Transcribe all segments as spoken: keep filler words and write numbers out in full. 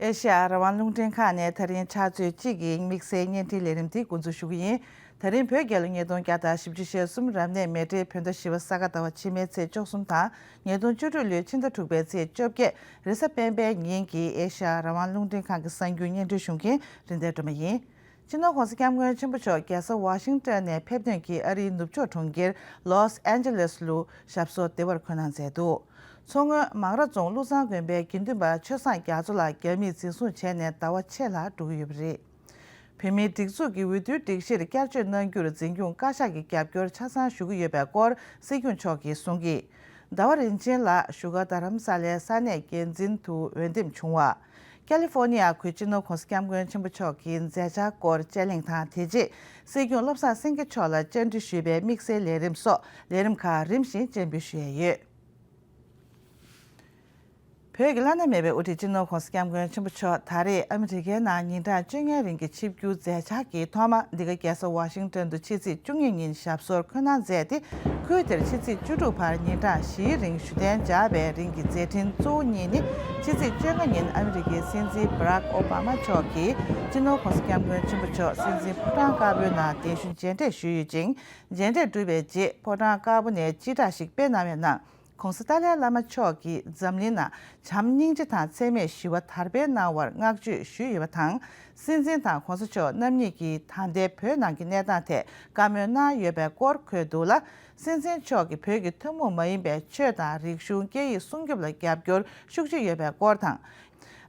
ཨེ་ཤ་ཡ་རང་དབང་རླུང་འཕྲིན་ཁང་ནས་ད་རིང་ཕྱག་ཚོད་གཅིག་གི་དམིགས་བསལ་བརྙན་འཕྲིན་ལས་རིམ་འདི་འགོ་འཛུགས་ཞུ་གི་ཡིན། ད་རིང་བོད་རྒྱལ་ལོ་ཉིས་སྟོང་བརྒྱ་དང་བཞི་བཅུ་ཞེ་གསུམ་རབ་གནས་མེ་སྤྲེལ་བོད་ཟླ་བཞི་པ་ས་ག་ཟླ་བ་ཕྱི་མའི་ཚེས་བཅུ་གསུམ་དང་ཉིས་སྟོང་བཅུ་དྲུག་ལོའི་ཕྱི་ཟླ་དྲུག་པའི་ཚེས་བཅོ་བརྒྱད་རེས་གཟའ་སྤེན་པའི་ཉིན་གྱི་ཨེ་ཤ་ཡ་རང་དབང་རླུང་འཕྲིན་ཁང་གི་གསར་འགྱུར་སྙན་སྒྲོན་ཞུ་མཁན་རིན་ལྡན་སྒྲོལ་མ་ཡིན། སྤྱི་ནོར་༸གོང་ས་༸སྐྱབས་མགོན་ཆེན་པོ་མཆོག་རྒྱལ་ས་ཝ་ཤིང་ཊོན་ནས་ཕེབས་ཐོན་གྱིས་ཨ་རིའི་ནུབ་ཕྱོགས་གྲོང་ཁྱེར་ལོས་ཨན་ཇེ་ལེས་ལུ་ཞབས་སོར་བདེ་བར་འཁོད་གནང་མཛད་འདུག་མཚོ་སྔོན་མང་ར་རྫོང་ཀླུ་བཟང་དགོན་པའི་དགེ་འདུན་པ་ཆོས་བཟང་རྒྱ་མཚོ་ལགས་རྒྱ་མིས་འཛིན་བཟུང་བྱས་ནས་ཟླ་བ་ཕྱེད་ལྷག་འགྲོ་གི་ཡོད་པ་རེད། བོད་མིའི་སྒྲིག་འཛུགས་ཀྱི་འོས་བསྡུའི་སྒྲིག་གཞིར་བསྐྱར་བཅོས་གནང་རྒྱུར་འཛིན་སྐྱོང་བཀའ་ཤག་གི་རྒྱབ་སྐྱོར་ཆ་ཚང་ཞུ་གི་ཡོད་པའི་སྐོར་སྲིད་སྐྱོང་མཆོག་གིས་གསུངས་ཀྱི། ཟླ་བ་རིན་ཆེན་ལགས་བཞུགས་སྒར་རྡ་རམ་ས་ལའི་ས་གནས་འགན་འཛིན་དུ་འོས་འདེམས་བྱུང་བ། ཀ་ལི་ཧྥོ་ནི་ཡ་ཁུལ་སྤྱི་ནོར་༸གོང་ས་༸སྐྱབས་མགོན་ཆེན་པོ་མཆོག་གི་མཛད་འཆར་སྐོར་དཔྱད་གླེང་དང་། དེ་རྗེས་སྲིད་སྐྱོང་བློ་བཟང་སེང་གེ་མཆོག་ལ་བཅར་འདྲི་ཞུས་པའི་དམིགས་བསལ་ལས་རིམ་སོགས་ལས་རིམ་ཁག་རིམ་བཞིན་སྤྱན་འབུལ་ཞུ་ཡས་ཡོད། བོད་ཀྱི་བླ་ན་མེད་པའི་དབུ་ཁྲིད་སྤྱི་ནོར་༸གོང་ས་༸སྐྱབས་མགོན་ཆེན་པོ་མཆོག་ད་རེས་ཨ་མི་རི་ཀའི་ནང་ཉིན་གྲངས་བཅོ་ལྔའི་རིང་གི་ཆིབས་བསྒྱུར་མཛད་འཆར་གྱི་ཐོག་མ་འདི་ག་རྒྱལ་ས་ཝ་ཤིང་ཊོན་དུ་ཕྱི་ཚེས་བཅུ་གཉིས་ཉིན་ཞབས་སོར་འཁོད་གནང་མཛད་དེ། ཁུལ་དེར་ཕྱི་ཚེས་བཅུ་དྲུག་བར་ཉིན་གྲངས་བཞིའི་རིང་བཞུགས་གདན་འཇགས་པའི་རིང་གི་མཛད་འཕྲིན་གཙོ་བོ་གཉིས་ནི། ཕྱི་ཚེས་བཅོ་ལྔ་ཉིན་ཨ་མི་རི་ཀའི་སྲིད་འཛིན་བྷ་རག་ཨོ་བྷ་མ་མཆོག་གིས་སྤྱི་ནོར་༸གོང་ས་༸སྐྱབས་མགོན་ཆེན་པོ་མཆོག་སྲིད་འཛིན་ཕོ་བྲང་དཀར་པོའི་ནང་གདན་ཞུ་མཇལ་འཕྲད་ཞུས་ཡོད་ཅིང་། མཇལ་འཕྲད་གྲུབ་པའི་རྗེས་ཕོ་བྲང་དཀར་པོ་ནས་སྤྱི་བསྒྲགས་ཤིག་སྤེལ་གནང་བའི་ནང་། ༸གོང་ས་ཏཱ་ལའི་བླ་མ་མཆོག་གིས་འཛམ་གླིང་ནང་བྱམས་སྙིང་རྗེ་དང་འཚེ་མེད་ཞི་བ་དར་སྤེལ་གནང་བར་བསྔགས་བརྗོད་ཞུས་ཡོད་པ་དང་། སྲིད་འཛིན་དང་༸གོང་ས་མཆོག་རྣམ་གཉིས་ཀྱིས་ད་ལྟའི་བོད་ནང་གི་གནས་སྟངས་ཐད་བཀའ་མོལ་གནང་ཡོད་པའི་སྐོར་འཁོད་འདུག་ལ། སྲིད་འཛིན་མཆོག་གིས་བོད་ཀྱི་ཐུན་མོང་མ་ཡིན་པའི་ཆོས་དང་རིག་གཞུང་སྐད་ཡིག་སྲུང་སྐྱོབ་ལ་རྒྱབ་སྐྱོར་ཤུགས་ཆེ་ཡོད་པའི་སྐོར་དང་།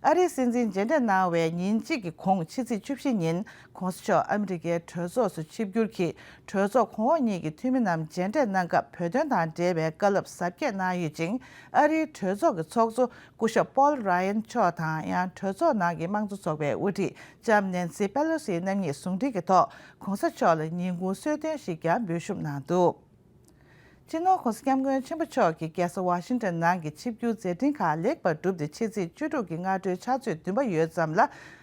ཨ་རིའི་སྲིད་འཛིན་མཇལ་འཕྲད་གནང་བའི་ཉིན་གཅིག་གི་གོང་ཕྱི་ཚེས་བཅུ་བཞི་ཉིན་༸གོང་ས་མཆོག་ཨ་མི་རི་ཀའི་གྲོས་ཚོགས་སུ་ཆིབས་བསྒྱུར་གྱིས་གྲོས་ཚོགས་གོང་འོག་གཉིས་ཀྱི་འཐུས་མི་རྣམས་མཇལ་འཕྲད་གནང་སྐབས་བོད་དོན་དང་འབྲེལ་བའི་བཀའ་སློབ་ཟབ་རྒྱས་གནང་ཡོད་ཅིང་། ཨ་རིའི་གྲོས་ཚོགས་ཀྱི་ཚོགས་གཙོ་སྐུ་ཞབས་པོལ་ར་ཡན་མཆོག་དང་། ཡང་གྲོས་ཚོགས་ནང་གི་དམངས་གཙོ་ཚོགས་པའི་དབུ་ཁྲིད་ལྕམ་ནེན་སི་པེ་ལོ་སི་རྣམ་གཉིས་ཟུང་འབྲེལ་གྱི་ཐོག་༸གོང་ས་མཆོག་ལ་ཉིན་གུང་གསོལ་སྟོན་ཞིག་ཀྱང་འབུལ་ཞུགས་གནང་འདུག་སྤྱི་ནོར་༸གོང་ས་༸སྐྱབས་མགོན་ཆེན་པོ་མཆོག་གིས་རྒྱལ་ས་ཝ་ཤིང་ཊོན་ནང་གི་ཆིབས་བསྒྱུར་མཛད་འཕྲིན་ཁག་ལེགས་པར་གྲུབ་སྟེ། ཕྱི་ཚེས་བཅུ་དྲུག་གི་སྔ་དྲོའི་ཕྱག་ཚོད་བདུན་པ་ཡོལ་ཙམ་ལ་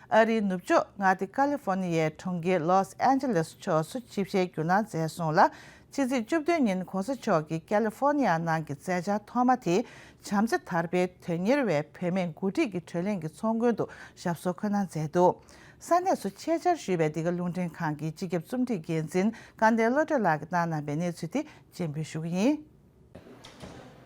ཨ་རིའི་ནུབ་ཕྱོགས་མངའ་སྡེ་ཀ་ལི་ཧྥོ་ནི་ཡའི་གྲོང་ཁྱེར་ལོས་ཨན་ཇེ་ལེས་ཕྱོགས་སུ་ཆིབས་ཞལ་བསྒྱུར་གནང་མཛད་སོང་ལ། ཕྱི་ཚེས་བཅུ་བདུན་ཉིན་༸གོང་ས་མཆོག་གིས་ཀ་ལི་ཧྥོ་ནི་ཡ་ནང་གི་མཛད་འཆར་ཐོག་མ་དེ་བྱམས་བརྩེ་དར་སྤེལ་དོན་གཉེར་བའི་བུད་མེད་འགོ་ཁྲིད་ཀྱི་བགྲོ་གླེང་གི་ཚོགས་མགོན་དུ་ཞབས་སོར་འཁོད་གནང་མཛད་འདུག་ས་གནས་སུ་ཆེད་བཅར་ཞུས་པའི་འདི་ག་རླུང་འཕྲིན་ཁང་གི་སྤྱི་ཁྱབ་རྩོམ་སྒྲིག་འགན་འཛིན་སྐལ་ལྡན་བློ་གྲོས་ལགས་ཀྱིས་བཏང་གནང་བའི་གནས་ཚུལ་དེ་སྤྱན་འབུལ་ཞུ་གི་ཡིན།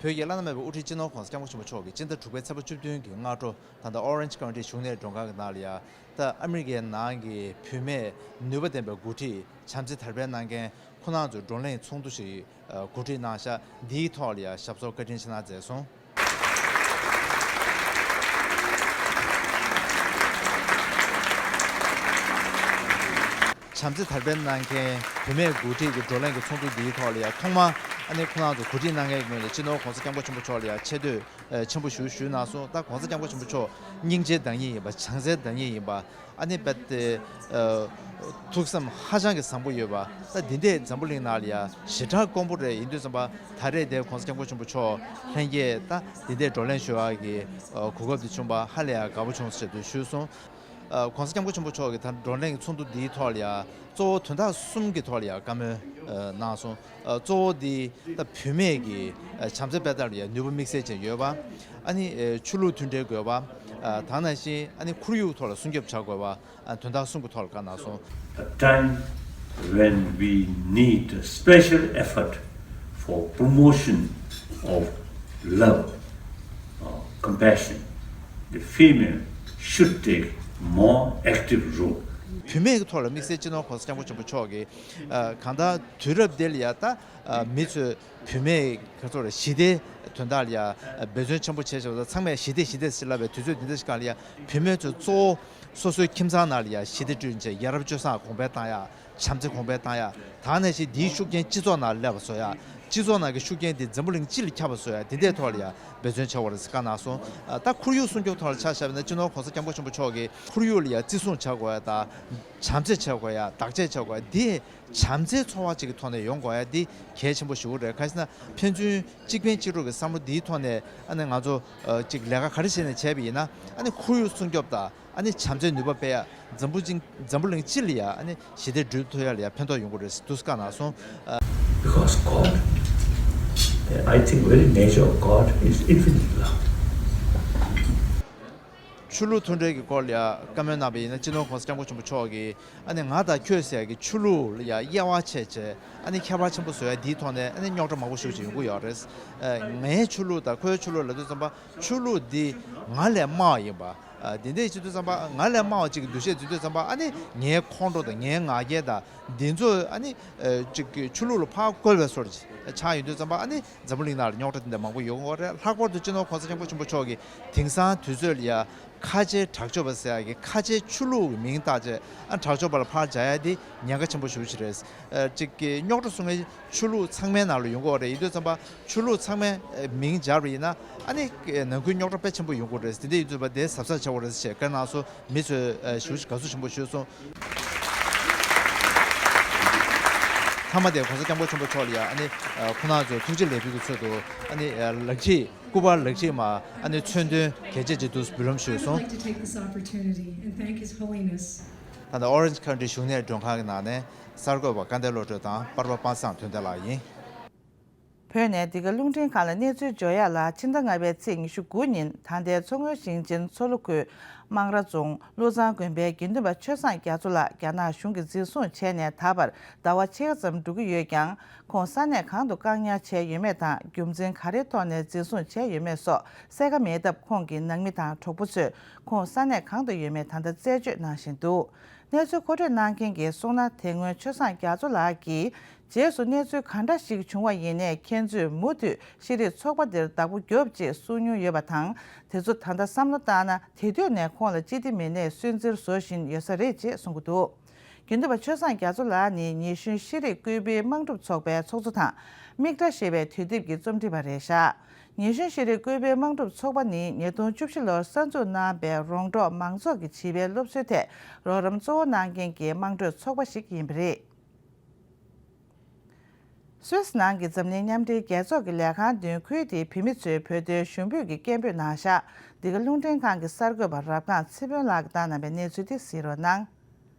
བོད་ཀྱི་བླ་ན་མེད་པའི་དབུ་ཁྲིད་སྤྱི་ནོར་༸གོང་ས་༸སྐྱབས་མགོན་ཆེན་པོ་མཆོག་གིས་སྤྱི་ཟླ་དྲུག་པའི་ཚེས་པ་བཅུ་བདུན་གྱི་སྔ་དྲོ་ད་ལྟ་ཨོ་རེན་ཇི་ཀའུན་ཊི་བཞུགས་གནས་མགྲོན་ཁང་གི་ནང་ལ་ཡ། ད་ཨ་མི་རི་ཀའི་ནང་གི་བུད་མེད་ནུས་པ་ལྡན་པའི་འགོ་ཁྲིད་བྱམས་བརྩེ་དར་སྤེལ་གནང་མཁན་ཁོ་རང་ཚོའི་བགྲོ་གླེང་ཚོགས་འདུ་ཞིག་གོ་སྒྲིག་གནང་ཤག་འདིའི་ཐོག་ལ་ཡ་ཞབས་སོར་བཀའ་དྲིན་ཆེ་གནང་མཛད་སོང་། བྱམས་བརྩེ་དར་སྤེལ་གནང་མཁན་བུད་མེད་འགོ་ཁྲིད་ཀྱི་བགྲོ་གླེང་གི་ཚོགས་འདུ་འདིའི་ཐོག་ལ་ཡ་ཐོག་མ་ཨ་ནི་ཁོ་རང་ཚོ་གོ་སྒྲིག་གནང་མཁན་གྱི་ངོས་ནས་སྤྱི་ནོར་༸གོང་ས་༸སྐྱབས་མགོན་ཆེན་པོ་མཆོག་ལ་ཡ་ཆེ་བསྟོད་ཆེན་པོ་ཞུ་ཞུས་གནང་སོང་། ད་༸གོང་ས་༸སྐྱབས་མགོན་ཆེན་པོ་མཆོག་སྙིང་རྗེའི་བདག་ཉིད་ཡིན་པ། བྱམས་བརྩེའི་བདག་ཉིད་ཡིན་པ། ཨ་ནི་རྦད་དེ་ཐུགས་བསམ་ཧ་ཅང་གི་བཟང་པོ་ཡོད་པ། ད་འདི་འདྲས་འཛམ་བུ་གླིང་ནང་ལ་ཡ་ཞེ་དྲག་དཀོན་པོ་རེད། ཡིན་དུས་ཙམ་པ་ད་རེས་དེ་༸གོང་ས་༸སྐྱབས་མགོན་ཆེན་པོ་མཆོག་ལྷན་རྒྱས་ད་འདི་འདྲས་བགྲོ་གླེང་ཞུ་ཡག་གི་གོ་སྐབས་དེ་བྱུང་པ་ཧ་ལས་ཡ་དགའ་པོ་བྱུང་ཟེར་དུ་ཞུས་སོང་། ༸གོང་ས་༸སྐྱབས་མགོན་ཆེན་པོ་མཆོག་གིས་ད་བགྲོ་གླེང་གི་ཚོགས་འདུ་འདིའི་ཐོག་ལ་ཡ་གཙོ་བོ་དོན་དག་གསུམ་གྱི་ཐོག་ལ་ཡ་བཀའ་མོལ་གནང་སོང་། གཙོ་བོ་འདི་ད་བུད་མེད་ཀྱི་བྱམས་བརྩེ་སྤེལ་ཐབས་ལ་ཡ་ནུས་པ་དམིགས་བསལ་ཅན་ཡོད་པ། ཨ་ནི་ཆོས་ལུགས་མཐུན་འབྲེལ་དགོས་པ། དེ་ནང་བཞིན་ཨ་ནི་ཁོར་ཡུག་ཐོག་ལ་སྲུང་སྐྱོབ་བྱ་དགོས་པ། དོན་དག་གསུམ་གྱི་ཐོག་ལ་བཀའ་གནང་སོང་། A time when we need a special effort for promotion of love, uh, compassion, the female should take more active role. བུད་མེད་ཀྱི་ཐོག་ལ་དམིགས་བསལ་སྤྱི་ནོར་༸གོང་ས་༸སྐྱབས་མགོན་ཆེན་པོ་མཆོག་གིས་གང་ལྟར་དུས་རབས་འདི་ལ་ཡ་ད་མི་ཚོས་བུད་མེད་ཁ་ཚོར་ཞི་བདེ་དོན་དག་ལ་ཡ་འབད་བརྩོན་ཆེན་པོ་བྱས་བྱས་ཚང་མས་ཞི་བདེ་ཞི་བདེ་ཞེས་ལབ་པའི་དུས་ཚོད་འདི་འདྲ་ཞིག་སྒང་ལ་ཡ་བུད་མེད་ཚོས་གཙོ་བོ་སོ་སོའི་ཁྱིམ་ཚང་ནང་ལ་ཡ་ཞི་བདེ་བསྐྲུན་བྱས་ཡ་རབས་སྤྱོད་བཟང་གོང་འཕེལ་བཏང་ཡ། བྱམས་བརྩེ་གོང་འཕེལ་བཏང་ཡ། དེ་ནང་བཞིན་འདིའི་ཤུགས་རྐྱེན་སྤྱི་ཚོགས་ནང་སླེབས་པ་བཟོ་ཡ། སྤྱི་ཚོགས་ནང་གི་ཤུགས་རྐྱེན་དེ་འཛམ་བུ་གླིང་སྤྱི་ལ་ཁྱབ་པ་བཟོ་ཡ་དེ་འདྲའི་ཐོག་ལ་ཡ་འབད་བརྩོན་བྱ་དགོས་རེད་ཟེར་བཀའ་གནང་སོང་། ད་ཁོར་ཡུག་སྲུང་སྐྱོབ་ཐོག་ལ་ཆ་བཞག་པ་ན་སྤྱི་ནོར་༸གོང་ས་༸སྐྱབས་མགོན་ཆེན་པོ་མཆོག་གིས་ཁོར་ཡུག་ལ་ཡ་བརྩི་སྲུང་བྱ་དགོས་ཡ་དང་། བྱམས་བརྩེ་བྱ་དགོས་ཡ། བདག་གཅེས་བྱ་དགོས་ཡ། འདི་བྱམས་བརྩེའི་ཚོར་བ་ཅིག་གི་ཐོག་ནས་ཡོང་དགོས་ཡ་འདི་གལ་ཆེན་པོ་ཞེ་པོ་རེད། གང་ཡིན་ཟེར་ན་ཕན་ཚུན་གཅིག་ཕན་གཅིག་གྲོགས་ཀྱི་བསམ་བློ་འདིའི་ཐོག་ནས་ཨ་ནི་ང་ཚོ་ཨ་ཅིག་ལས་ཀ་ག་རེ་བྱས་ནས་བྱས་པ་ཡིན་ན་ཨ་ནི་ཁོར་ཡུག་སྲུང་སྐྱོབ་དང་། ཨ་ནི་བྱམས་བརྩེའི་ནུས་པ་སྤེལ་ཡ། འཛམ་བུ་གླིང་འཛམ་བུ་གླིང་སྤྱི་ལ་ཡ་ཨ་ནི་ཞི་བདེ་སྒྲུབ་ཐུབ་ཡ་ལ་ཡ་ཕན་ཐོགས་ཡོང་གི་རེད་ཟེར་དུས་བཀའ་གནང་སོང་། ཨ། Because God, I think very nature of God is infinite love. ཆོས་ལུགས་མཐུན་འབྲེལ་གྱི་སྐོར་ལ་ཡ་བཀའ་མོལ་གནང་བ་ཡིན་ན། སྤྱི་ནོར་༸གོང་ས་༸སྐྱབས་མགོན་ཆེན་པོ་མཆོག་གིས་ཨ་ནི་ང་དང་ཁྱོད་ཟེར་ཡ་གི་ཆོས་ལུགས་ལ་ཡ་དབྱེ་བ་ཕྱེ་བྱས། ཨ་ནི་ཁྱད་པར་ཆེན་པོ་བཟོ་ཡ་འདིའི་ཐོག་ནས་ཨ་ནི་རྙོག་དྲ་མང་པོ་ཞེ་པོ་ཅིག་ཡོང་གི་ཡོད་རེད། ཨ་ངའི་ཆོས་ལུགས་དང་ཁོའི་ཆོས་ལུགས་ལབ་དུས་ཙམ་པ། ཆོས་ལུགས་འདི་ང་ལས་དམའ་བ་ཡིན་པ། ཨ་དེ་འདྲ་བྱེད་དུས་ཙམ་པ། ང་ལས་དམའ་བ་ཅིག་གི་འདུ་ཤེས་འཛིན་དུས་ཙམ་པ། ཨ་ནི་ངའི་ཁོང་ཁྲོ་དང་ངའི་ང་རྒྱལ་དང་འདི་ཚོ་ཨ་ནི་ཨ་ཅིག་གི་ཆོས་ལུགས་ལ་ཕར་བཀོལ་བའི་བཟོ་འདྲ་ཅིག་ཆགས་ཡོང་དུས་ཙམ་པ། ཨ་ནི་འཛམ་བུ་གླིང་ནང་ལ་རྙོག་དྲ་དེ་འདྲ་མང་པོ་ཡོང་གི་ཡོད་རེད། ལྷག་པར་དུ་སྤྱི་ནོར་༸གོང་ས་༸སྐྱབས་མགོན་ཆེན་པོ་མཆོག་གིས་དེང་སང་དུས་ཚོད་ལ་ཡ་ཁ་ཆེའི་དྲག་སྤྱོད་པ་ཟེར་ཡ་གི་ཁ་ཆེའི་ཆོས་ལུགས་ཀྱི་མིང་བཏགས་བྱས། ཨ་དྲག་སྤྱོད་པ་ལ་ཕར་སྦྱར་ཡ་དེ་ཉེན་ཁ་ཆེན་པོ་ཞེ་པོ་ཅིག་རེད། ཨ་ཅིག་གི་རྙོག་དྲ་བཟོ་མཁན་ཆོས་ལུགས་ཚང་མའི་ནང་ལ་ཡོང་གི་ཡོད་རེད། ཡིན་དུས་ཙམ་པ། ཆོས་ལུགས་ཚང་མའི་མིང་སྦྱར་བ་ཡིན་ན། ཨ་ནི་ནང་ཁུལ་རྙོག་དྲ་དཔེ་ཆེན་པོ་ཡོང་གི་རེད། དེ་འདྲ་ཡིན་དུས་ཙམ་པ་དེ་གཟབ་གཟབ་བྱེད་དགོས་རེད་ཅེས་བཀའ་གནང་སོང་། མི་ཚོས་ཞེ་པོ་ཅིག་དགའ་བསུ་ཆེན་པོ་ཞུས་སོང་། མཐའ་མ་དེ་༸གོང་ས་༸སྐྱབས་མགོན་ཆེན་པོ་མཆོག་ལ་ཡ་ཨ་ནི་ཁོང་རྣམ་ཚོས་ཐུགས་རྗེ་ལེགས་འབུལ་གྱི་ཚུལ་དུ། ཨ་ནི་ལག་བྲིས་སྐུ་པར་ལག་བྲིས་མ་ཨ་ནི་མཚོན་དོན་གལ་ཆེ་ཅིག་འདུག་འབུལ་ལམ་ཞུས་སོང་། I'd like to take this opportunity and thank His Holiness. ད་ལྟ་Orange County་བཞུགས་གནས་མགྲོན་ཁང་གི་ནང་ནས་གསར་འགོད་པ་སྐལ་ལྡན་བློ་གྲོས་དང་པར་པ་པ་སངས་དོན་ལྡན་ལགས་ཡིན། བོད་ནས་འདི་ག་རླུང་འཕྲིན་ཁང་ལ་གནས་ཚུལ་འབྱོར་ཡག་ལ། ཕྱི་ཟླ་ལྔ་པའི་ཚེས་ཉི་ཤུ་དགུ་ཉིན་ད་ལྟའི་མཚོ་སྔོན་ཞིང་ཆེན་མཚོ་ལྷོ་ཁུལ་སྨང་ར་རྫོང་ཀླུ་ཚང་དགོན་པའི་དགེ་འདུན་པ་ཆོས་བཟང་རྒྱ་མཚོ་ལགས་རྒྱ་ནག་གཞུང་གིས་འཛིན་བཟུང་བྱས་ནས་ད་བར་ཟླ་བ་ཕྱེད་ཀ་ཙམ་འགྲོ་གི་ཡོད་ཀྱང་། ཁོང་ས་གནས་གང་དུ་བཀག་ཉར་བྱས་ཡོད་མེད་དང་། རྒྱུ་མཚན་ག་རེའི་ཐོག་ནས་འཛིན་བཟུང་བྱས་ཡོད་མེད་སོགས་གསལ་ཁ་མེད་སྟབས། ཁོང་གི་ནང་མི་དང་གྲོགས་པོ་ཚོས་ཁོང་ས་གནས་གང་དུ་ཡོད་མེད་ད་ལྟ་རྩད་གཅོད་གནང་བཞིན་འདུག་གནས་ཚུལ་མཁོ་སྤྲོད་གནང་མཁན་གྱིས་གསུངས་ན། དེ་སྔོན་ཆོས་བཟང་རྒྱ་མཚོ་ལགས་ཀྱིས། རྗེས་སུ་གནས་ཚུལ་གང་འདྲ་ཞིག་བྱུང་བ་ཡིན་ནའི། ཁྱེད་ཚོས་མུ་མཐུད་ཤེས་རིག་ཚོགས་པ་འདིར་བདག་པོ་རྒྱོབ་ཅེས་གསུང་མྱོང་ཡོད་པ་དང་། དེ་ཚོ་ད་ལྟ་བསམ་བློ་བཏང་ན། དེ་དུས་ནས་ཁོང་ལ་ཅི་སྟེ་མིན་ནའི་སུན་གཙེར་བཟོ་བཞིན་ཡོད་ས་རེད་ཅེས་གསུང་གི་འདུག་དགེ་འདུན་པ་ཆོས་བཟང་རྒྱ་མཚོ་ལགས་ནི་ཉི་གཞོན་ཤེས་རིག་བཀོད་སྤེལ་དམངས་སྒྲུབ་ཚོགས་པའི་ཚོགས་གཙོ་དང་། མིག་ཁྲ་ཞེས་པའི་དུས་དེབ་ཀྱི་རྩོམ་སྒྲིག་པ་རེད་བཞག་ཉི་གཞོན་ཤེས་རིག་བཀོད་སྤེལ་དམངས་སྒྲུབ་ཚོགས་པ་ནི་ཉིས་སྟོང་བཅུ་བཞི་ལོར་གསར་འཛུགས་གནང་བའི་རོང་འབྲོག་མང་ཚོགས་ཀྱི་བྱིས་པའི་སློབ་གསོའི་ཐད་རོགས་རམ་གཙོ་བོ་གནང་མཁན་གྱི་དམངས་ཁྲོད་ཚོགས་པ་ཞིག་ཡིན་པ་རེད། སུད་སི་ནང་གི་འཛམ་གླིང་མཉམ་འབྲེལ་རྒྱལ་ཚོགས་ཀྱི་ལས་ཁང་མདུན་ཁུལ་དེའི་བོད་མི་ཚོས་བོད་དོན་ཞུ་འབོད་ཀྱི་སྐད་འབོད་གནང་བཞག་འདི་ག་རླུང་འཕྲིན་ཁང་གི་གསར་འགོད་པ་རབ་སྒང་ཚེ་དཔོན་ལགས་ཀྱིས་བཏང་གནང་བའི་གནས་ཚུལ་དེ་གཟིགས་རོགས་གནང་།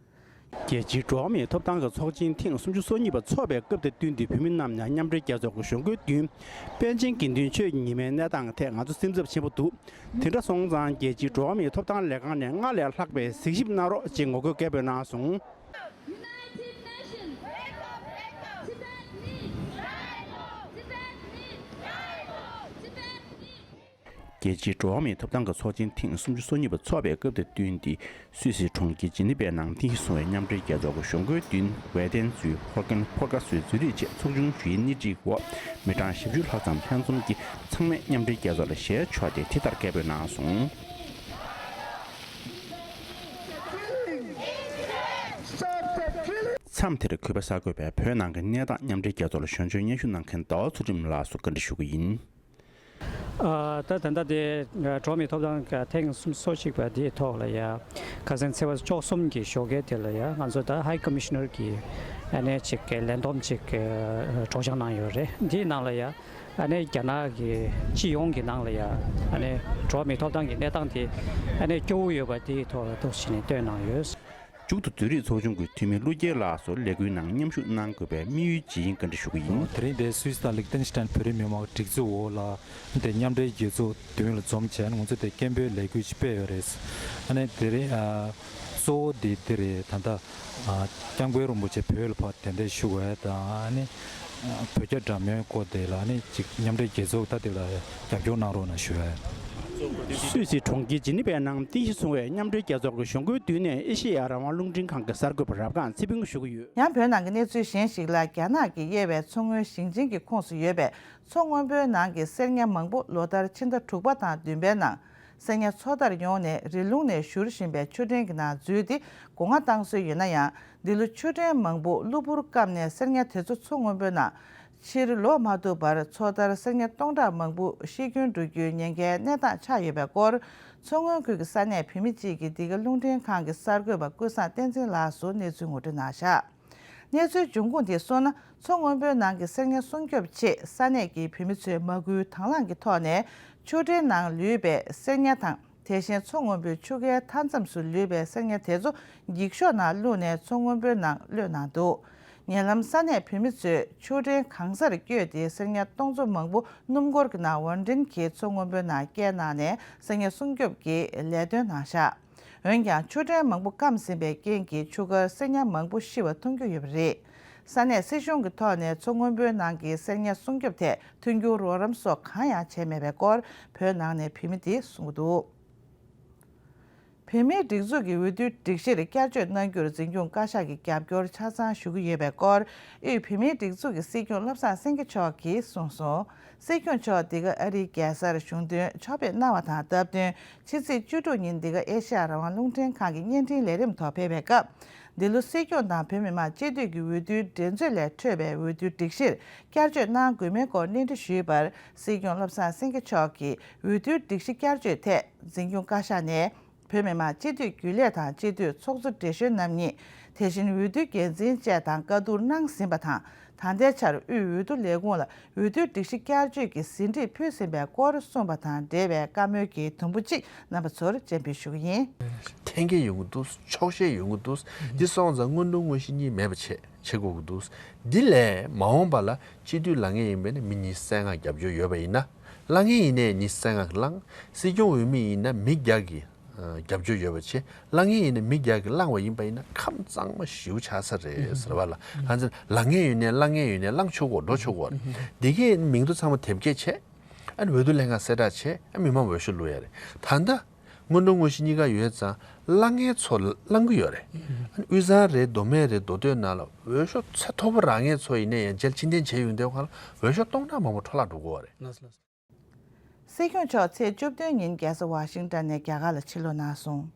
རྒྱལ་སྤྱིའི་འགྲོ་བ་མིའི་ཐོབ་ཐང་གི་ཚོགས་ཆེན་ཐེངས་སུམ་ཅུ་སོ་གཉིས་པ་འཚོགས་པའི་སྐབས་དང་བསྟུན་ཏེ། བོད་མི་རྣམས་ཡང་མཉམ་འབྲེལ་རྒྱལ་ཚོགས་ཀྱི་གཞུང་སྒོའི་མདུན། པཎ་ཆེན་དགེ་འདུན་ཆོས་ཀྱི་ཉི་མའི་གནས་སྟངས་ཐད་ང་ཚོ་སེམས་འཚབ་ཆེན་པོ་འདུག་དེ་འདྲ་སོང་ཙང་། རྒྱལ་སྤྱིའི་འགྲོ་བ་མིའི་ཐོབ་ཐང་ལས་ཁང་ནས་སྔར་ལས་ལྷག་པའི་གཟིགས་ཞིབ་གནང་རོགས་ཅེས་ངོ་རྒོལ་སྐད་འབོད་གནང་སོང་། United Nations, wake up, wake up. Tibet needs, rise up. Tibet needs, rise up. Tibet needs. རྒྱལ་སྤྱིའི་འགྲོ་བ་མིའི་ཐོབ་ཐང་གི་ཚོགས་ཆེན་ཐེངས་སུམ་ཅུ་སོ་གཉིས་པ་འཚོགས་པའི་སྐབས་དང་བསྟུན་ཏེ། སུད་སིའི་གྲོང་ཁྱེར་ཇི་ནི་ཝའི་ནང་རྟེན་གཞི་བཟུང་བའི་མཉམ་འབྲེལ་རྒྱལ་ཚོགས་ཀྱི་གཞུང་སྒོའི་མདུན། ཝེ་ཏན་ཙུའུ། ཧོར་མཁན་ཕོར་ཀ་སོའི་མཛོད་རིས་བཅས་ཚོགས་ཆུང་བཞིའི་སྣེ་ཁྲིད་འོག་མི་གྲངས་བཞི་བཅུ་ལྷག་ཙམ་ལྷན་འཛོམས་ཀྱིས་ཚང་མས་མཉམ་འབྲེལ་རྒྱལ་ཚོགས་ལ་ཞལ་ཕྱོགས་ཏེ་དེ་ལྟར་སྐད་འབོད་གནང་སོང་། མཚམས་དེར་གུས་པ་གསར་འགོད་པས་བོད་ནང་གི་གནས་སྟངས་མཉམ་འབྲེལ་རྒྱལ་ཚོགས་ལ་གཞོན་གཞོན་སྙན་ཞུ་གནང་མཁན་ཟླ་བ་ཚུལ་ཁྲིམས་ལགས་སུ་བཀའ་འདྲི་ཞུ་གི་ཡིན། ཨ། ད་ད་ལྟ་དེ་འགྲོ་བ་མིའི་ཐོབ་ཐང་ཐེངས་སོ་གཅིག་པ་དེའི་ཐོག་ལ་ཡ། ཁ་སང་ཚེས་པ་བཅུ་གསུམ་གྱི་ཞོགས་ཀས་དེ་ལ་ཡ། ང་ཚོ་ད་High Commissioner་གི་ཨ་ནི་ཅིག་ལས་བསྡོམས་ཅིག་སྒྲོག་སྦྱང་གནང་ཡོད་རེད། འདིའི་ནང་ལ་ཡ། ཨ་ནི་རྒྱ་ནག་གི་སྤྱི་ཡོངས་ཀྱི་ནང་ལ་ཡ། ཨ་ནི་འགྲོ་བ་མིའི་ཐོབ་ཐང་གི་གནས་སྟངས་དེ་ཨ་ནི་སྐྱོ་བོ་ཡོད་པ་དེའི་ཐོག་ལ་ཐུགས་རྗེ་ཆེ་ནས་བཏོན་གནང་ཡོད། མཇུག་ཏུ་མཛོད་རིས་ཚོགས་ཆུང་གི་འཐུས་མི་ཀླུ་རྒྱལ་ལགས་སུ་ལས་འགུལ་ནང་མཉམ་ཞུགས་གནང་དགོས་པའི་དམིགས་ཡུལ་ཇི་ཡིན་བཀའ་འདྲི་ཞུ་གི་ཡིན། དེ་རིང་འདིར་སུད་སི་དང་ལིག་ཏེན་སི་ཏན་བོད་རིགས་མི་མང་སྒྲིག་འཛུགས་འོག་ལ་དེ་མཉམ་འབྲེལ་རྒྱལ་ཚོགས་མདུན་ལ་འཛོམས་བྱས་ནས་ང་ཚོ་དེ་སྐད་འབོད་ལས་འགུལ་ཅིག་སྤེལ་ཡོད་རེད། ཨ་ནི་དེ་རིང་ཨ་གཙོ་བོ་འདི་འདི་རེད། ད་ལྟ་ཨ་སྐྱབས་མགོན་རིན་པོ་ཆེ་བོད་ལ་ཕར་གདན་འདྲེན་ཞུ་དགོས་དང་། ཨ་ནི་བོད་རྒྱ་འདྲ་མིན་སྐོར་དེ་ལ་ཨ་ནི་ཅིག་མཉམ་འབྲེལ་རྒྱལ་ཚོགས་ད་དེ་ལ་རྒྱབ་སྐྱོར་གནང་རོགས་གནང་ཞུ་བས། སུད་སི་གྲོང་ཁྱེར་ཇི་ནི་ཝའི་ནང་རྟེན་གཞི་བཟུང་བའི་མཉམ་འབྲེལ་རྒྱལ་ཚོགས་ཀྱི་གཞུང་སྒོའི་མདུན་ནས་ཨེ་ཤེ་ཡ་རང་དབང་རླུང་འཕྲིན་ཁང་གི་གསར་འགོད་པ་རབ་སྒང་ཚེ་ཕུན་གྱིས་ཞུ་གི་ཡོད། ཡང་བོད་ནང་གི་གནས་ཚུལ་གཞན་ཞིག་ལ། རྒྱ་ནག་གིས་དབྱེ་བའི་མཚོ་སྔོན་ཞིང་ཆེན་གྱི་ཁོངས་སུ་ཡོད་པའི་མཚོ་སྔོན་པོའི་ནང་གི་གསེར་ཉ་མང་པོ་ལོ་ལྟར་ཕྱི་ཟླ་དྲུག་པ་དང་བདུན་པའི་ནང་། གསེར་ཉ་མཚོ་མཐར་ཡོང་ནས་རི་ཀླུང་ནས་བཞུར་བཞིན་པའི་ཆུ་ཕྲན་གྱི་ནང་འཛུལ་ཏེ་སྒོ་ང་བཏང་སྲོལ་ཡོད་ན་ཡང་། འདི་ལོ་ཆུ་ཕྲན་མང་པོ་གློ་བུར་སྐམ་ནས་གསེར་ཉ་དེ་ཚོ་མཚོ་སྔོན་པོའི་ནང་ཕྱིར་ལོག་མ་ཐུབ་པར། མཚོ་མཐར་གསེར་ཉ་སྟོང་ཕྲག་མང་པོ་ཤི་སྐྱོན་འགྲོ་རྒྱུའི་ཉེན་ཁའི་གནས་སྟངས་ཆགས་ཡོད་པའི་སྐོར། མཚོ་སྔོན་ཁུལ་གྱི་ས་གནས་བོད་མི་གཅིག་གིས་འདི་ག་རླུང་འཕྲིན་ཁང་གི་གསར་འགོད་པ་ཀུན་བཟང་བསྟན་འཛིན་ལགས་སུ་གནས་ཚུལ་ངོ་སྤྲོད་གནང་བཞག་གནས་ཚུལ་འབྱུང་ཁུངས་དེས་གསུངས་ན། མཚོ་སྔོན་པོའི་ནང་གི་གསེར་ཉ་སྲུང་སྐྱོབ་ཆེད་ས་གནས་ཀྱི་བོད་མི་ཚོས་མ་སྐུལ་དང་བླངས་ཀྱི་ཐོག་ནས་ཆུ་ཕྲན་ནང་ལུས་པའི་གསེར་ཉ་དང་། དེ་བཞིན་མཚོ་སྔོན་པོའི་ཆུ་ཁའི་མཐའ་མཚམས་སུ་ལུས་པའི་གསེར་ཉ་དེ་ཚོ་འགྱིག་ཤོག་ནང་བླུགས་ནས་མཚོ་སྔོན་པོའི་ནང་གློད་གནང་འདུག་ཉེ་ལམ་ས་གནས་བོད་མི་ཚོས་ཆུ་ཕྲན་གང་སར་བསྐྱོད་དེ་གསེར་ཉ་སྟོང་ཚོ་མང་པོ་སྣུམ་འཁོར་གྱི་ནང་དབོར་འདྲེན་གྱིས་མཚོ་སྔོན་པོའི་ནང་བསྐྱལ་གནང་ནས་གསེར་ཉ་སྲུང་སྐྱོབ་ཀྱི་ལས་དོན་གནང་བཞག་འོན་ཀྱང་ཆུ་ཕྲན་མང་པོ་སྐམ་ཟིན་པའི་རྐྱེན་གྱིས་ཆུ་ཁར་གསེར་ཉ་མང་པོ་ཤི་བ་མཐོང་རྒྱུ་ཡོད་པ་རེད། ས་གནས་སྲིད་གཞུང་གི་ཐོག་ནས་མཚོ་སྔོན་པོའི་ནང་གི་གསེར་ཉ་སྲུང་སྐྱོབ་ཐད་མཐུན་འགྱུར་རོགས་རམ་སོགས་གང་ཡང་བྱས་མེད་པའི་སྐོར་བོད་ནང་ནས་བོད་མི་དེས་གསུངས་ཀྱི་འདུག་བོད་མིའི་སྒྲིག་འཛུགས་ཀྱི་འོས་བསྡུའི་སྒྲིག་གཞིར་བསྐྱར་བཅོས་གནང་རྒྱུར་འཛིན་སྐྱོང་བཀའ་ཤག་གི་རྒྱབ་སྐྱོར་ཆ་ཚང་ཞུ་གི་ཡོད་པའི་སྐོར། དབུས་བོད་མིའི་སྒྲིག་འཛུགས་ཀྱི་སྲིད་སྐྱོང་བློ་བཟང་སེང་གེ་མཆོག་གིས་གསུངས་སོང་། སྲིད་སྐྱོང་མཆོག་འདི་ག་ཨ་རིའི་རྒྱལ་སར་གཞུང་དོན་ཕྱག་ཕེབས་གནང་བ་དང་སྟབས་བསྟུན། ཕྱི་ཚེས་བཅུ་དྲུག་ཉིན་འདི་ག་ཨེ་ཤེ་ཡ་རང་དབང་རླུང་འཕྲིན་ཁང་གི་བརྙན་འཕྲིན་ལས་རིམ་ཐོག་ཕེབས་པའི་སྐབས། འདི་ལོ་སྲིད་སྐྱོང་དང་བོད་མི་མང་སྤྱི་འཐུས་ཀྱི་འོས་བསྡུའི་འགྲན་རྩོད་ལས་འཕྲོས་པའི་འོས་བསྡུའི་སྒྲིག་གཞིར་བསྐྱར་བཅོས་གནང་དགོས་མིན་སྐོར་གནས་འདྲི་ཞུས་པར། སྲིད་སྐྱོང་བློ་བཟང་སེང་གེ་མཆོག་གིས་འོས་བསྡུའི་སྒྲིག་གཞི་བསྐྱར་བཅོས་ཐད་འཛིན་སྐྱོང་བཀའ་ཤག་ནས། བོད་མི་མང་སྤྱི་འཐུས་རྒྱུན་ལས་དང་སྤྱི་འཐུས་ཚོགས་གཙོ་བགྲེས་གཞོན་རྣམ་གཉིས། དེ་བཞིན་འོས་བསྡུའི་འགན་འཛིན་བཅས་དང་བཀའ་བསྡུར་གནང་ཟིན་པ་དང་། ད་ལྟའི་ཆར་དབུས་འོས་བསྡུ་ལས་ཁུངས་ལ་འོས་བསྡུའི་སྒྲིག་གཞི་བསྐྱར་བཅོས་ཀྱི་ཟིན་བྲིས་ཕུལ་ཟིན་པའི་སྐོར་གསུངས་པ་དང་འབྲེལ་བའི་བཀའ་མོལ་གྱི་དུམ་བུ་གཅིག་རྣམ་པ་ཚོར་སྤྱན་འབུལ་ཞུ་གི་ཡིན། འཐེན་འཁྱེར་ཡོང་གི་འདུག་ཆོག་ཤེས་ཡོང་གི་འདུག་འདི་སོང་ཙང་དངོས་འབྲེལ་དངོས་གཞི་གཉིས་མེད་པ་བྱེད་བྱེད་དགོས་ཀྱི་འདུག་འདི་ལས་མ་འོངས་པ་ལ་སྤྱི་འཐུས་ལངས་མཁན་ཡིན་པས་ན་མི་ཉི་ཤུ་རྩ་ལྔ་རྒྱབ་སྐྱོར་ཡོད་པ་ཡིན་ན། ལངས་མཁན་ཡིན་ནའི་ཉི་ཤུ་རྩ་ལྔ་གིས་ལངས། སྲིད་སྐྱོང་འོས་མི་ཡིན་ན་མི་བརྒྱ་གིས་རྒྱབ་སྐྱོར་ཡོད་པ་བྱེད། ལངས་མཁན་ཡིན་ན་མི་བརྒྱ་གིས་ལངས་པ་ཡིན་པ་ཡིན་ན་ཁམས་གཙང་མ་ཞེ་པོ་ཆགས་ས་རེད་ཟེར་བ་ལ། གང་ཚེ་ལངས་མཁན་ཡོད་ནའི་ལངས་མཁན་ཡོད་ནའི་ལངས་ཆོག་གོ་འགྲོ་ཆོག་གོ་རེད། འདི་གས་མིང་ཐོ་ཚང་མ་དེབ་སྐྱེལ་བྱས། ཨ་ནི་འོས་བསྡུ་ལྷན་ཁང་གསལ་བསྒྲགས་བྱས། ཨ་མི་མང་འོས་ཤོག་བླུག་ཡ་རེད། ད་ལྟ་དངོས་འབྲེལ་དངོས་གཞི་གཉིས་ཀ་ཡོད་ཙང་ལངས་མཁན་ཚོ་ལངས་ཀྱི་ཡོད་རེད། ཨ་ནི་དབུས་གཙང་རེད། མདོ་སྨད་རེད། མདོ་སྟོད་ནང་ལ་འོས་ཤོག་ཚད་མཐོ་པོ་རག་མཁན་ཚོ་ཡིན་ནའི་ཡང་རྗེས་ཕྱིར་འཐེན་བྱས་ཡོང་དུས་སྒང་ལ་འོས་ཤོག་སྟོང་ཕྲག་མང་པོ་འཕྲོ་བརླག་འགྲོ་གི་ཡོད་རེད། སྲིད་སྐྱོང་མཆོག་ཚེས་བཅུ་བདུན་ཉིན་རྒྱལ་ས་ཝ་ཤིང་ཏན་ནས་རྒྱ་གར་ལ་ཕྱིར་ལོག་གནང་སོང་།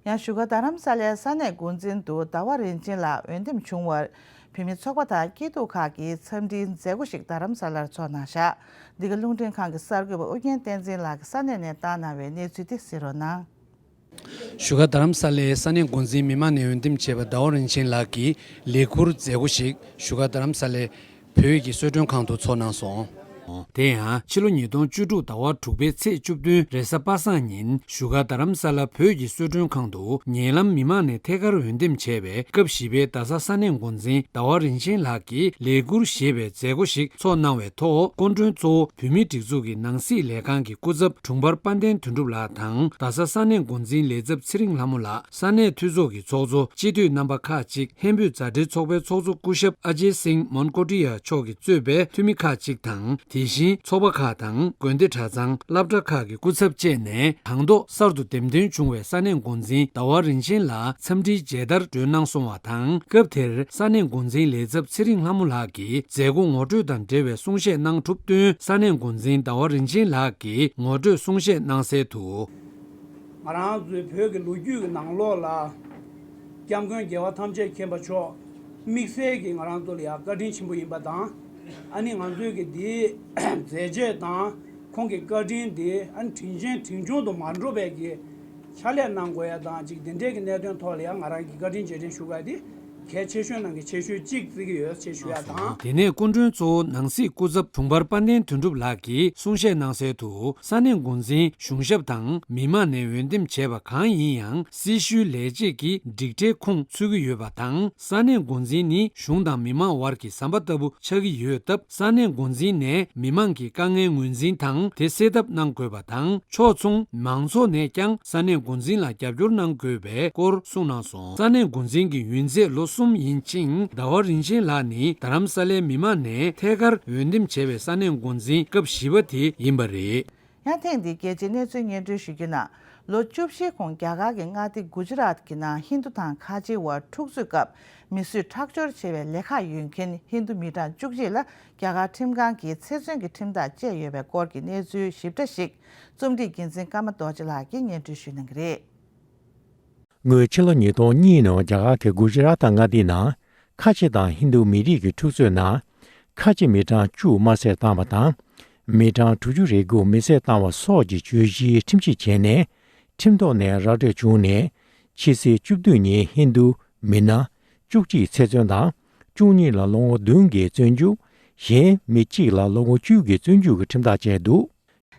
ཡང་བཞུགས་སྒར་རྡ་རམ་ས་ལའི་ས་གནས་འགོ་འཛིན་དུ་ཟླ་བ་རིན་ཆེན་ལགས་འོས་འདེམས་བྱུང་བར། བོད་མི་ཚོགས་པ་དང་སྐྱིད་སྡུག་ཁག་གིས་འཚམས་འདྲིའི་མཛད་སྒོ་ཞིག་རྡ་རམ་ས་ལར་ཚོགས་གནང་བཞག་འདི་ག་རླུང་འཕྲིན་ཁང་གི་གསར་འགོད་པ་ཨུ་རྒྱན་བསྟན་འཛིན་ལགས་ཀྱིས་ས་གནས་ནས་བཏང་གནང་བའི་གནས་ཚུལ་དེ་གཟིགས་རོགས་གནང་། བཞུགས་སྒར་རྡ་རམ་ས་ལའི་ས་གནས་འགོ་འཛིན་མི་མང་ནས་འོས་འདེམས་བྱས་པ་ཟླ་བ་རིན་ཆེན་ལགས་ཀྱིས་ལས་ཁུར་མཛད་སྒོ་ཞིག་བཞུགས་སྒར་རྡ་རམ་ས་ལའི་བོད་ཀྱི་གསོལ་མགྲོན་ཁང་དུ་ཚོགས་གནང་སོང་། དེ་ཡང་ཕྱི་ལོ་ཉིས་སྟོང་བཅུ་དྲུག་ཟླ་བ་དྲུག་པའི་ཚེས་བཅུ་བདུན་རེས་གཟའ་པ་སངས་ཉིན་བཞུགས་སྒར་རྡ་རམ་ས་ལ་བོད་ཀྱི་གསོལ་མགྲོན་ཁང་དུ་ཉེ་ལམ་མི་མང་ནས་ཐད་ཀར་འོས་འདེམས་བྱས་པའི་སྐབས་བཞི་པའི་རྡ་ས་ས་གནས་འགོ་འཛིན་ཟླ་བ་རིན་ཆེན་ལགས་ཀྱིས་ལས་ཁུར་ཞེས་པའི་མཛད་སྒོ་ཞིག་ཚོགས་གནང་བའི་ཐོག་སྐུ་མགྲོན་གཙོ་བོ་བོད་མིའི་སྒྲིག་འཛུགས་ཀྱི་ནང་སྲིད་ལས་ཁང་གི་སྐུ་ཚབ་དྲུང་འཕར་དཔལ་ལྡན་དོན་གྲུབ་ལགས་དང་རྡ་ས་ས་གནས་འགོ་འཛིན་ལས་ཚབ་ཚེ་རིང་ལྷ་མོ་ལགས། ས་གནས་འཐུས་ཚོགས་ཀྱི་ཚོགས་གཙོ་སྤྱི་འཐུས་རྣམ་པ་ཁག་ཅིག་ཧན་བོད་མཛའ་འབྲེལ་ཚོགས་པའི་ཚོགས་གཙོ་སྐུ་ཞབས་ཨ་ཇེ་སིང་མོན་ཀོ་ཏི་ཡ་མཆོག་གིས་གཙོས་པའི་འཐུས་མི་ཁག་ཅིག་དང་། དེ་བཞིན་ཚོགས་པ་ཁག་དང་དགོན་སྡེ་གྲྭ་ཚང་སློབ་གྲྭ་ཁག་གི་སྐུ་ཚབ་བཅས་ནས་དང་ཐོག་གསར་དུ་འདེམས་ཐོན་བྱུང་བའི་ས་གནས་འགོ་འཛིན་ཟླ་བ་རིན་ཆེན་ལགས་འཚམས་འདྲིའི་མཇལ་དར་སྒྲོན་གནང་སོང་བ་དང་། སྐབས་དེར་ས་གནས་འགོ་འཛིན་ལས་ཚབ་ཚེ་རིང་ལྷ་མོ་ལགས་ཀྱིས་མཛད་སྒོ་ངོ་སྤྲོད་དང་འབྲེལ་བའི་གསུང་བཤད་གནང་གྲུབ་བསྟུན། ས་གནས་འགོ་འཛིན་ཟླ་བ་རིན་ཆེན་ལགས་ཀྱིས་ངོ་སྤྲོད་གསུང་བཤད་གནང་གསལ་དུ། ང་རང་ཚོའི་བོད་ཀྱི་ལོ་རྒྱུས་ཀྱི་ནང་ལོགས་ལ། སྐྱབས་མགོན་རྒྱལ་བ་ཐམས་ཅད་མཁྱེན་པ་མཆོག་དམིགས་བསལ་གྱིས་ང་རང་ཚོ་ལ་ཡང་བཀའ་དྲིན་ཆེན་པོ་ཡིན་པ་དང་། ཨ་ནི་ང་ཚོའི་གི་འདིའི་མཛད་རྗེས་དང་ཁོང་གི་བཀའ་དྲིན་འདི་ཨ་ནི་དྲིན་ཆེན་དྲིན་ཆུང་དུ་མ་འགྲོ་བའི་གི་ཕྱག་ལས་གནང་དགོས་ཡ་དང་ཅིག་དེ་འདྲའི་གི་གནད་དོན་ཐོག་ལ་ཡང་ང་རང་གི་བཀའ་དྲིན་རྗེས་དྲན་ཞུ་དགོས་ཡ་དེ་གལ་ཆེ་ཤོས་ནང་གི་ཆེ་ཤོས་གཅིག་བརྩི་གི་ཡོད་ཅེས་ཞུ་ཡ་དང་། དེ་ནས་སྐུ་མགྲོན་གཙོ་བོ་ནང་སྲིད་སྐུ་ཚབ་དྲུང་འཕར་དཔལ་ལྡན་དོན་གྲུབ་ལགས་ཀྱིས་གསུང་བཤད་གནང་གསལ་དུ། ས་གནས་འགོ་འཛིན་གཞུང་ཞབས་དང་མི་མང་ནས་འོས་འདེམས་བྱས་པ་གང་ཡིན་ཡང་སྲི་ཞུའི་ལས་བྱེད་ཀྱི་སྒྲིག་ཁྲལ་ཁོངས་ཚུད་ཀྱི་ཡོད་པ་དང་། ས་གནས་འགོ་འཛིན་ནི་གཞུང་དང་མི་མང་དབར་གྱི་ཟམ་པ་ལྟ་བུ་ཆགས་ཀྱི་ཡོད་སྟབས། ས་གནས་འགོ་འཛིན་ནས་མི་མང་གི་དཀའ་ངལ་ངོས་འཛིན་དང་དེ་སེལ་ཐབས་གནང་དགོས་པ་དང་། ཕྱོགས་མཚུངས་མང་ཚོགས་ནས་ཀྱང་ས་གནས་འགོ་འཛིན་ལ་རྒྱབ་སྐྱོར་གནང་དགོས་པའི་སྐོར་གསུངས་གནང་སོང་། ས་གནས་འགོ་འཛིན་གྱི་ཡུན་ཚད་ལོ་གསུམ་ཡིན་ཅིང་། ཟླ་བ་རིན་ཆེན་ལགས་ནི་རྡ་རམ་ས་ལའི་མི་མང་ནས་ཐད་ཀར་འོས་འདེམས་བྱས་པའི་ས་གནས་འགོ་འཛིན་སྐབས་བཞི་པ་དེ་ཡིན་པ་རེད། ཡང་ཐེངས་འདིའི་རྒྱལ་སྤྱིའི་གནས་ཚུལ་སྙན་སྒྲོན་ཞུ་རྒྱུ་ན། ལོ་བཅུ་བཞིའི་གོང་རྒྱ་གར་གྱི་མངའ་སྡེ་གུ་ཇི་རཱཏ་ཀྱི་ནང་ཧིན་རྡུ་དང་ཁ་ཆེའི་དབར་འཁྲུག་རྩོད་སྐབས་མི་གསོད་ཁྲག་སྦྱོར་བྱས་པའི་ལས་ཁག་ཡོད་མཁན་ཧིན་རྡུ་མི་གྲངས་བཅུ་གཅིག་ལ་རྒྱ་གར་ཁྲིམས་ཁང་གིས་ཚེ་བཙོན་གྱི་ཁྲིམས་ཐག་བཅད་ཡོད་པའི་སྐོར་གྱི་གནས་ཚུལ་ཞིབ་ཕྲ་ཞིག་རྩོམ་སྒྲིག་འགན་འཛིན་ཀརྨ་རྡོ་རྗེ་ལགས་ཀྱིས་སྙན་སྒྲོན་ཞུ་གནང་གི་རེད། སྔོན་ཕྱི་ལོ་ཉིས་སྟོང་གཉིས་ནང་རྒྱ་གར་གྱི་གུ་ཇི་རཱཏ་མངའ་སྡེའི་ནང་ཁ་ཆེ་དང་ཧིན་རྡུ་མི་རིགས་ཀྱི་འཁྲུག་རྩོད་ནང་། ཁ་ཆེ་མི་གྲངས་བཅུ་དམར་གསོད་བཏང་བ་དང་། མི་གྲངས་དྲུག་ཅུ་རེ་དགུ་མེ་བསྲེགས་བཏང་བ་སོགས་ཀྱི་བརྗོད་གཞིའི་ཁྲིམས་ཆད་བྱས་ནས། ཁྲིམས་ཐོག་ནས་ར་སྤྲོད་བྱུང་ནས། ཕྱི་ཚེས་བཅུ་བདུན་ཉིན་ཧིན་རྡུ་མི་སྣ་བཅུ་གཅིག་ཚེ་བཙོན་དང་། བཅུ་གཉིས་ལ་ལོ་ངོ་བདུན་གྱི་བཙོན་འཇུག་གཞན་མི་གཅིག་ལ་ལོ་ངོ་བཅུ་གི་བཙོན་འཇུག་གི་ཁྲིམས་ཐག་བཅད་འདུག་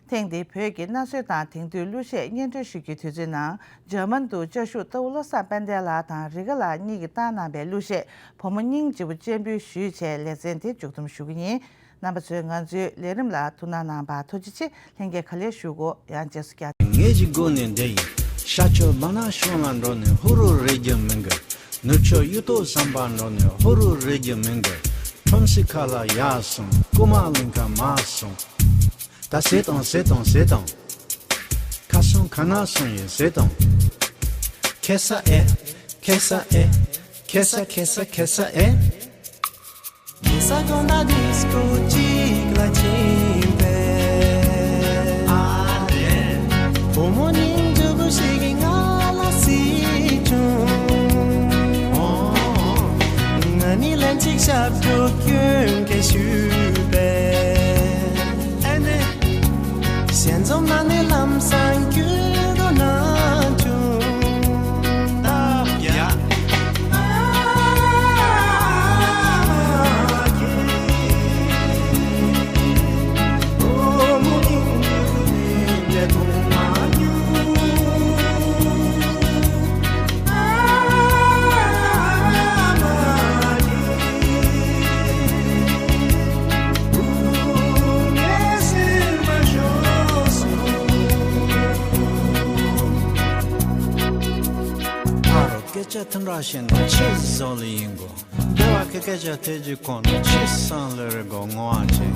ཐེངས་འདིའི་བོད་ཀྱི་གནའ་སྲོལ་དང་དེང་དུས་གླུ་གཞས་སྙན་སྒྲོན་ཞུ་རྒྱུའི་དུས་ཚོད་ནང་འཇར་མན་དུ་བཅའ་བཞུགས་རྟ་བོ་བློ་བཟང་དཔལ་ལྡན་ལགས་དང་རི་དགའ་ལགས་གཉིས་ཀྱིས་བཏང་གནང་བའི་གླུ་གཞས་བུ་མོ་སྙིང་རྗེ་པོ་སྤྱན་འབུལ་ཞུས་བྱས་ལེ་ཚན་དེ་མཇུག་བསྡོམས་ཞུ་གི་ཡིན། རྣམ་པ་ཚོས་ང་ཚོའི་ལས་རིམ་ལ་ཐུགས་སྣང་གནང་བར་ཐུགས་རྗེ་ཆེ། ལྷན་རྒྱས་ག་ལེར་བཞུགས་གོ་ཡང་རྗེས་སུ་བསྐྱར། ངེད་ཀྱི་སྒོ་ནས་འདི་ཡིན། ཤར་ཕྱོགས་བ་ན་གཞུང་ལ་འགྲོ་ནས་ཧུ་རུ་རེད་རྒྱུ་མིན་གི། ནུབ་ཕྱོགས་གཡུ་ཐོག་ཟམ་པ་འགྲོ་ནས་ཧུ་རུ་རེད་རྒྱུ་མིན་གི། ཁྲོམ་གཟིག་ཁ་ལ་ཡར་སོང་རྐུ་མ་གླིང་ཁ་མར་སོང་། ད་ཟེར་དང་ཟེར་དང་ཟེར་དང་། ཁ་སང་ཁ་ན་སོང་ཡིན་ཟེར་དང་། ཁེ་ས་ཨེ། ཁེ་ས་ཨེ། ཁེ་ས་ཁེ་ས་ཁེ་ས་ཨེ། ཁེ་ས་དགོང་དག་ཌིས་ཀོ་གཅིག་ལ་ཕྱིན་པས། ཨ་ལས། བུ་མོ་སྙིང་རྗེ་པོ་ཞིག་གིས་ང་ལ་གཟིགས་བྱུང་། ཨོ། ང་ནི་ལན་གཅིག་ཞབས་བྲོ་སྐྱོན་གྱིས་ཞུས་པས། ཨེ་ནས། ཞལ་འཛོམས་གནང་ནས་ལམ་སང་སྐྱིད་པོ་གནང་བྱུང་། ད་ཡ། ཕ་རོལ་སྐད་ཆ་དེ་འདྲ་བཤད་ན་ཆི་ཟིག་ལ་ཡིན་དགོས། འདི་བ་ཁི་སྐད་ཆ་ཐེ་ཇི་ཁོ་ན་ཆི་སང་ལེ་རེ་གོ་ངོ་ཨ་ཆེ།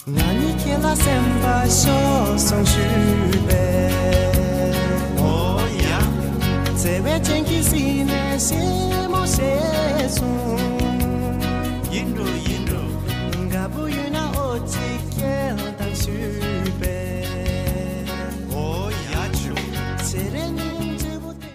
ང་ནི་ཁྱེད་ལ་སེམས་པ་ཤོར་སོང་ཞུས་པས། ཨོ་ཡ། བརྩེ་བའི་སྤྱན་གྱིས་གཟིགས་ནས་ཞེ་མོ་ཞེས་གསུངས། ཡིན་འགྲོ་ཡིན་འགྲོ། དགའ་པོ་ཡོད་ན་ཨོ་ཅིག